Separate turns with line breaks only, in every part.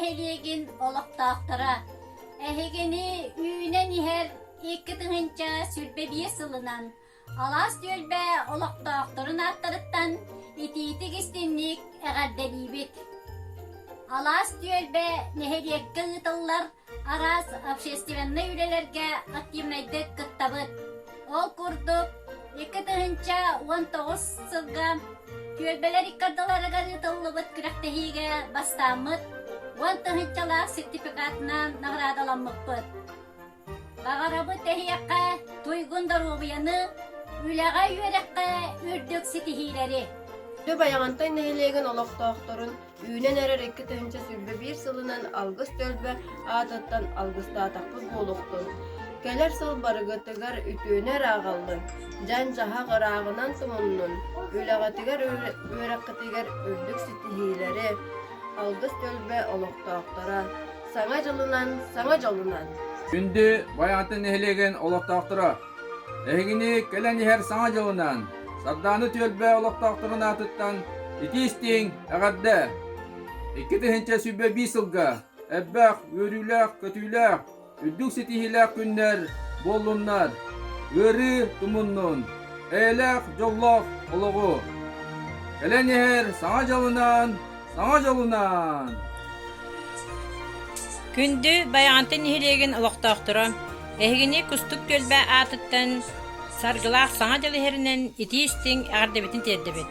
нэһилиэгин олохтоохторо, эһигини үүнэн иһэр 2025 сылынан Алаас түөлбэ олохтоохторун ааттарыттан итиитик-истиҥник эҕэрдэлиибит! Алаас түөлбэ нэһилиэккэ ыытыллар араас общественнай үлэлэргэ активнайдык кыттабыт. Ол курдук, 2019 сылга түөлбэлэр икки ардыларыгар ыытыллыбыт күрэхтэһиигэ бастааммыт уон тыһыынчалаах сертификатынан наҕараадаламмыппыт. Баҕарабыт эһиэхэ туйгун доруобуйаны, үлэҕэ-үөрэххэ үрдүк ситиһиилэри!
Байаҕантай нэһилиэгин олохтоохторун үүнэн эрэр 2021 сылынан Алгыс түөлбэ аатыттан алгыстаатахпыт буолуохтун. Кэлэр сыл барыгытыгар үтүөнү эрэ аҕаллын, дьан-дьаһах ырааҕынан тумуннун, үлэҕитигэр үөрэххитигэр үрдүк ситиһиилэри, Алгыс түөлбэ олохтоохторо Саҥа дьылынан, саҥа дьолунан!
Күндү Байаҕантай нэһилиэгин олохтоохторо! Эһигини кэлэн иһэр Саҥа дьылынан, Сардаана түөлбэ олохтоохторун аатыттан итии-истиҥ эҕэрдэ! 2021 сылга элбэх үөрүүлээх, көтүүлээх, үрдүк ситиһиилээх күннэр буоллуннар, ыарыы тумуннун, эйэлээх, дьоллоох олоҕу! Кэлэн иһэр Саҥа дьылынан, саҥа дьолунан!
Күндү Байаҕантай нэһилиэгин олохтоохторо, эһигини Кустук түөлбэ аатыттан саргылаах Саҥа дьыл иһэринэн итии-истиҥ эҕэрдэбитин тиэрдэбит.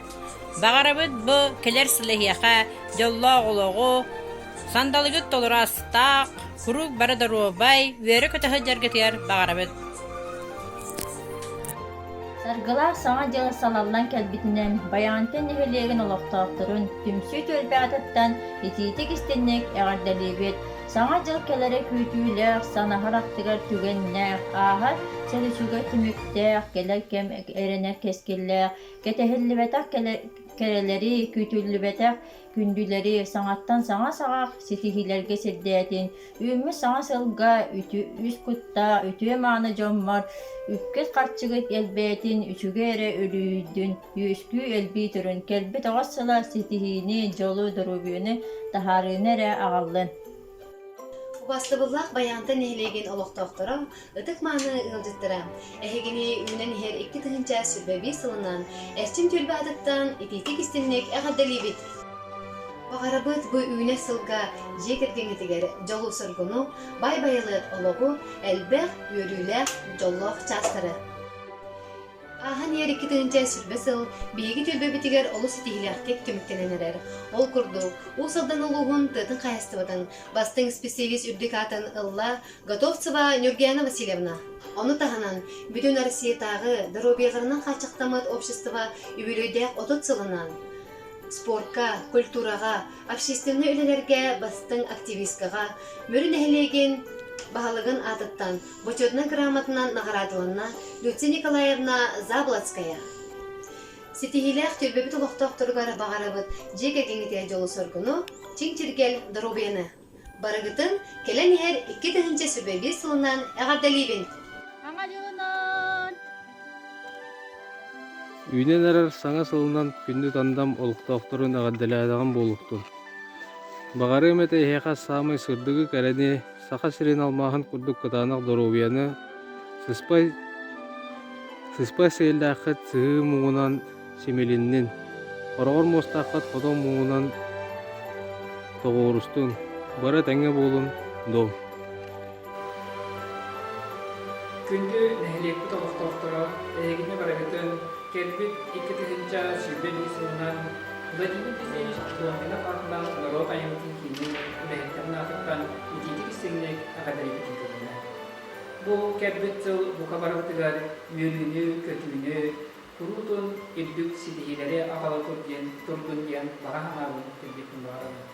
Баҕарабыт бу кэлэр сыл эһиэхэ дьоллоох олоҕу, сандалыгыт толору астаах, куруук бары доруобай, үөрэ-көтө сылдьаргытыгар баҕарабыт.
Саргылаах Саҥа дьыл салаллан кэлбитинэн Байаҕантай нэһилиэгин олохтоохторун түмсүү түөлбэ аатыттан итиитик-истиҥник эҕэрдэлиибит! Саҥа дьыл кэлэрэ күүтүүлээх, санаһар аттыгар түгэннээх, ааһар сыл үчүгэй түмүктээх, кэлэр кэм эрэнэр кэскиллээх, кэтэһиллибэтэх кэрэлэри, күүтүллүбэтэх күндүлэри саҥаттан саҥа саҕах ситиһиилэргэ сирдээтин, Үүммүт саҥа сылга үс куттаах үтүө-мааны дьоммор үпкүт-харчыгыт элбээтин, үчүгэй эрэ үлүйдүн, үөскүү элбии турун, кэлбит оҕо сыла ситиһиини, дьолу, доруобуйаны таһаарыыны эрэ аҕаллын.
Убастабыллаах Байаанта нэһилиэгин олохтоохторо, ытык-мааны ыалдьыттара, эһигини үүнэн иһэр 2021 сылынан Эрчим түөлбэ аатыттан итиитик-истиҥник эҕэрдэлиибит! Баҕарабыт бу үүнэр сылга дьиэ кэргэҥҥитигэр дьолу-соргуну, баай-байылыат олоҕу, элбэх, үөрүүлээх, дьоллоох чаастары. Ааһан иһэр 2020 сыл биһиги түөлбэбитигэр олус ситиһиилээхтик түмүктэнэн эрэр. Ол курдук, Уус Алдан улууһун тыатын хаһаайыстыбатын бастыҥ исписэлиис үрдүк аатын ылла Готовцева Нюргиана Васильевна. Ону таһынан, Бүтүн Россиятааҕы доруобуйаларынан хааччахтаммыт общество үбүлүөйдээх 30 сылынан спорка, культураҕа, общественнай үлэлэргэ бастыҥ активисткаҕа Мүрү нэһилиэгин баһылыгын аатыттан Бочуотунай грамотанан наҕараадаланна Люция Николаевна Заблацкая. Ситиһиилээх түөлбэбит олохтоохторугар баҕарабыт дьиэ кэргэҥҥитигэр дьолу-соргуну, чиҥ-чиргэл доруобуйаны! Барыгытын кэлэн иһэр 2021 сылынан эҕэрдэлиибин!
Саҥа дьылынан!
Үүнэн эрэр саҥа сылынан күндү Тандам олохтоохторун эҕэрдэлээтэҕим буолуохтун. Баҕарыам этэ эһиэхэ саамай сырдыгы кэрэни, Саха сирин алмааһын курдук кытаанах доруобуйаны, сыспай сыспай сиэллээххит сыһыы муҥунан симилиннин, хороҕор муостааххыт хотон муҥунан тоҕуорустун, бары этэҥҥэ буолун, дом.
Күндү нэһилиэкпит олохтоохторо, эһигини барыгытын кэлбит 2021 сылынан Владимир Дмитриевич Лонгинов аатынан норуот айымньытын киинин үлэһиттэрин аатыттан итиитик-истиҥник эҕэрдэлиибитин көҥүлэ. Бу кэлбит сыл бука барыбытыгар үөрүүнү, көтүүнү, куруутун үрдүк ситиһиилэри аҕала тур диэн турдун диэн баҕа санаабын тиэрдиэхпин баҕарабын.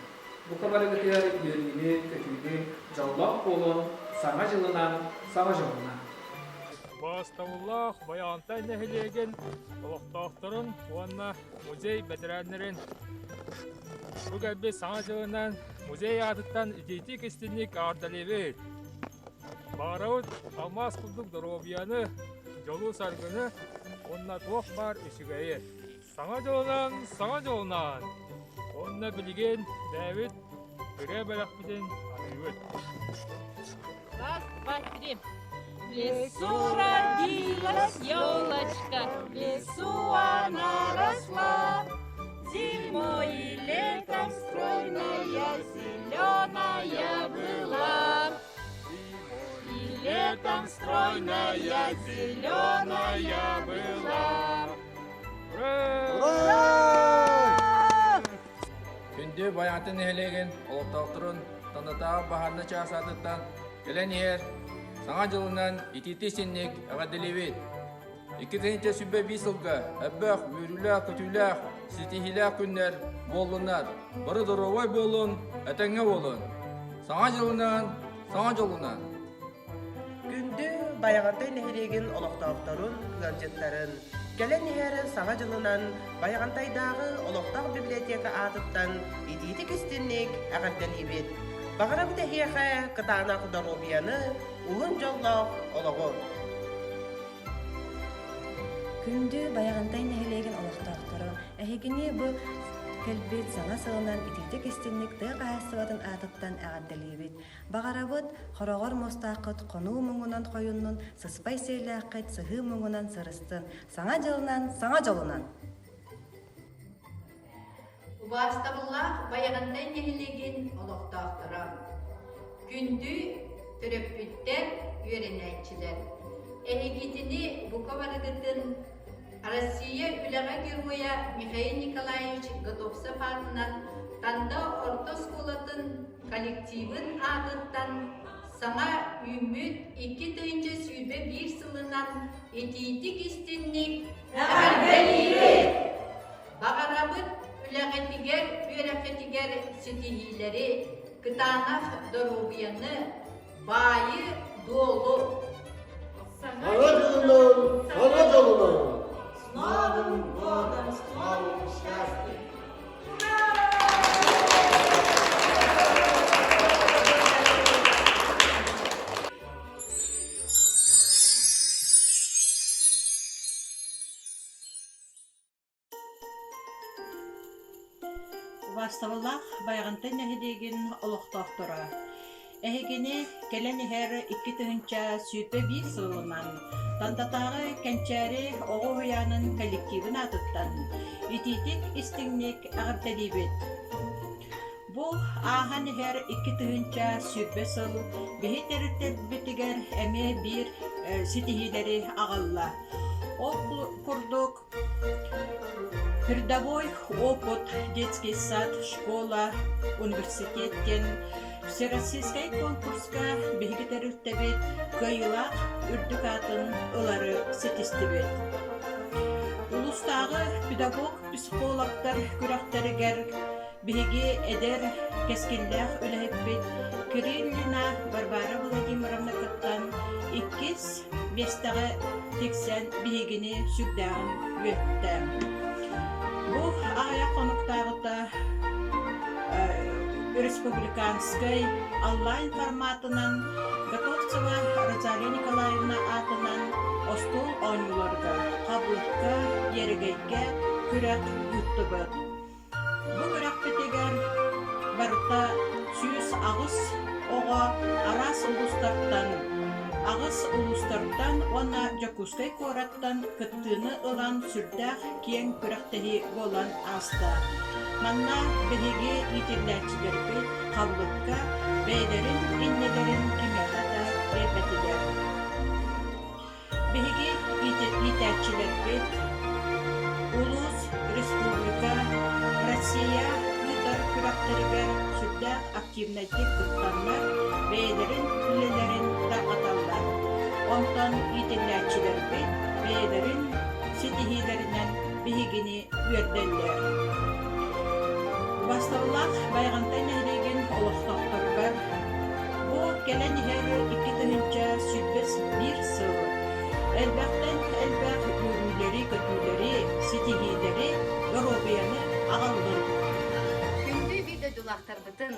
Бука барыгытыгар үөрүүнү, көтүүнү, дьоллоох буолун, Саҥа дьылынан, саҥа дьолунан!
Убаастабыллаах Байаҕантай нэһилиэгин олохтоохторун уонна музей бэтэрээннэрин бу кэлбит Саҥа дьылынан музей аатыттан итиитик-истиҥник эҕэрдэлиибит! Баҕарабыт алмаас курдук доруобуйаны, дьолу-саргыны уонна туох баар үчүгэйи! Саҥа дьолунан, саҥа дьолунан! Уонна билигин бэйэбит ырыа бэлэхпитин аныыбыт.
Раз, два, три. В лесу родилась елочка, в лесу она росла. Зимой и летом стройная, зеленая была.
И летом стройная, зеленая была. Ура!
Күндү Байаатын нэһилиэгин олохтоохторун Тандатааҕы баһаарынай чаас аатыттан кэлэн иһэр Саҥа дьылынан итиитик-синник эҕэрдэлиибит! 2021 сылга элбэх үөрүүлээх-көтүүлээх, ситиһиилээх күннэр буоллуннар! Бары доруобай буолун, этэҥҥэ буолун! Саҥа дьылынан, саҥа дьолунан!
Күндү Байаҕантай нэһилиэгин олохтоохторун, ыалдьыттарын, кэлэн иһэр Саҥа дьылынан Байаҕантайдааҕы олохтоох библиотека аатыттан итиитик истинник эҕэрдэлиибит! Баҕарабыт эһиэхэ кытаанах доруобуйаны, уһун дьоллоох олоҕу!
Күндү Байаҕантай нэһилиэгин олохтоохторо, эһигини бу кэлбит саҥа сылынан итиитик истинник тыа хаһаайыстыбатын аатыттан эҕэрдэлиибит! Баҕарабыт, хороҕор муостааххыт хонуу муҥунан хойуннун, сыспай сиэллээххит сыһыы муҥунан сырыстын, Саҥа дьылынан, саҥа дьолунан!
Убаастабыллаах Байаҕантай нэһилиэгин олохтоохторо, күндү төрөппүттэр, үөрэнээччилэр! Эһигитини бука барыгытын Россия Үлэҕэ Геройа Михаил Николаевич Готовцев аатынан Танда орто оскуолатын коллективын аатыттан саҥа үүммүт 2021 сылынан итиитик-истинник эҕэрдэлиибит! Баҕарабыт үлэҕитигэр, үөрэххитигэр ситиһиилэри, кытаанах доруобуйаны, баайы-дуолу!
Саҥа дьылынан, саҥа дьолунан! С Новым годом, с новым счастьем!
Убаастабыллаах Байаҕантай нэһилиэгин олохтоохторо! Эһигини кэлэн иһэр 2021 сылынан Тандатааҕы Кэнчээри оҕо уһуйаанын коллективын аатыттан итиитик истиҥник эҕэрдэлиибит! Бу ааһан иһэр 2020 сыл биһи тэрилтэбитигэр эмиэ биир ситиһиилэри аҕалла. Ол курдук Передовой опыт, детский сад, школа, университет диэн Всероссийскай конкурска биһиги тэрилтэбит кыайыылаах үрдүк аатын ылары ситистибит. Улуустааҕы педагог-психологтар күрэхтэригэр Биһиги эдэр, кэскиллээх үлэһиппит Кириллина Варвара Владимировна кыттан иккис миэстэҕэ тиксэн биһигини сүрдээҕин үөттэ. Бу аҕыйах хонуктааҕыта республиканскай онлайн форматынан Готовцева Розалия Николаевна аатынан остуол оонньууларыгар хабылыкка, иэрэгэйгэ күрэх ыыттыбыт. Бу күрэхпитигэр барыта 108 оҕо араас улуустартан, аҕыс улуустартан уонна Дьокуускай куораттан кыттыыны ылан сүрдээх киэҥ күрэхтэһии буолан ааста. Манна биһиги иитиллээччилэрбит хабылыкка бэйэлэрин иннилэрин кимиэхэ да биэрбэтилэр. Биһиги иитээччилэрбит улуус, республика, Россия ыытар күрэхтэригэр сүрдээх активнайдык кыттаннар, бэйэлэрин үлэлэрин тарҕаталлар. Онтон иитиллээччилэрбит бэйэлэрин ситиһиилэринэн биһигини үөрдэллэр. Убастабыллаах Байаҕантай нэһилиэгин олохтоохторугар бу кэлэн иһэр 2021 сыл элбэхтэн элбэх үөрүүлэри-көтүүлэри, ситиһиилэри, доруобуйаны аҕаллын.
Күндү биир дойдулаахтарбытын,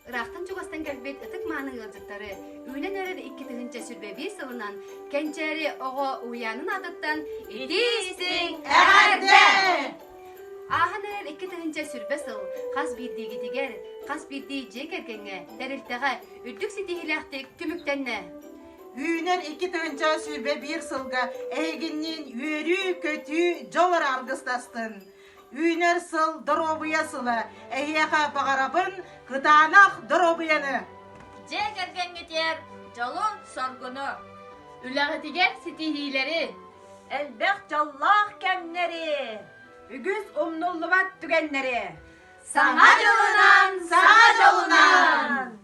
Ыраахтан-чугастан кэлбит ытык-мааны ыалдьыттары үүнэн эрэр 2021 сылынан Кэнчээри оҕо уһуйаанын аатыттан итии-истиҥ эҕэрдэ! Ааһан эрэр 2000 сыл хас биирдиигитигэр, хас биирдии дьиэ кэргэҥҥэ, тэрилтэҕэ үрдүк ситиһиилээхтик түмүктэннэ.
Үүнэр 2021 сылга эһигинниин үөрүү-көтүү, дьол эрэ аргыстастын. Үүнэр сыл доруобуйа сыла. Эһиэхэ баҕарабын кытаанах доруобуйаны!
Дьиэ кэргэҥҥитигэр дьолу-соргуну! Үлэҕитигэр ситиһиилэри!
Элбэх дьоллоох кэмнэри!
Үгүс умнуллубат түгэннэри!
Саҥа дьылынан! Саҥа дьолунан!